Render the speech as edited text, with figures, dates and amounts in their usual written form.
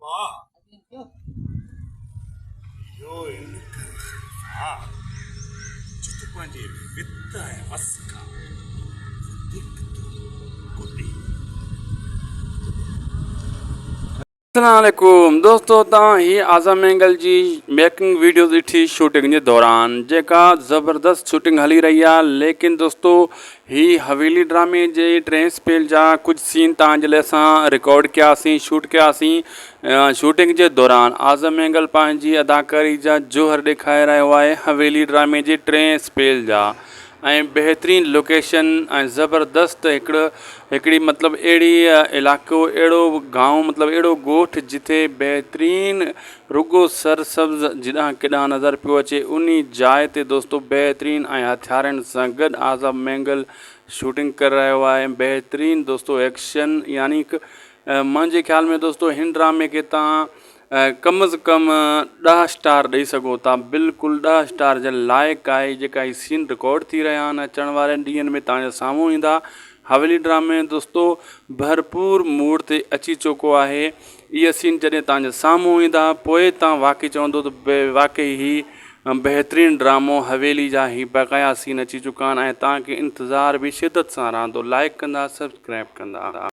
ابا اهو ان ڪري خليفا جو تون پنهنجي وت ۽ وس کان وڌيڪ ٿو ڪڏين. السلام عليڪم دوستو توهان هي اعظم مينگل جي ميڪنگ ويڊيوز ڏٺي شوٽنگ جي دوران جيڪا زبردست شوٽنگ هلي رهي آهي ليڪن دوستو هي حويلي ڊرامي جي ٽئين اسپيل جا ڪجهه سين توهان جي لاء اسان رڪارڊ ڪياسين شوٽ ڪياسين شوٽنگ جي دوران اعظم مينگل پنهنجي اداڪاري جا جوهر ڏيکاري رهيو آهي حويلي ڊرامي جي ٽئين اسپيل جا ۽ بهترين لوڪيشن ۽ زبردست هڪڙو هڪڙي مطلب اهڙي علائقو اهڙو گائون مطلب اهڙو ڳوٺ جتي بهترين رڳو سر سبز جيڏانهن ڪيڏانهن نظر پيو اچي انهي جاء تي دوستو بهترين ۽ هٿيارن سان گڏ اعظم مينگل شوٽنگ ڪري رهيو آهي بهترين دوستو ايڪشن يعني منهنجي خيال ۾ دوستو هن ڊرامي کي تان ڪم از ڪم ڏهه اسٽار ڏئي سگهو ٿا بلڪل ڏهه اسٽار جي لائق آهي جيڪا هي سين رڪارڊ ٿي رهيا آهن اچڻ وارن ڏينهن ۾ توهان جي سامهون ايندا حويلي ڊرامي دوستو ڀرپور موڙ تي اچي چڪو آهي اهي سين جڏهن توهان جي سامهون ايندا پوء توهان واقعي چوندو ته واقعي هي بهترين ڊرامو حويلي جا هي بقايا سين اچي چڪا آهن ۽ توهان کي انتظار به شدت سان رهندو لائڪ ڪندا سبسڪرائب ڪندا.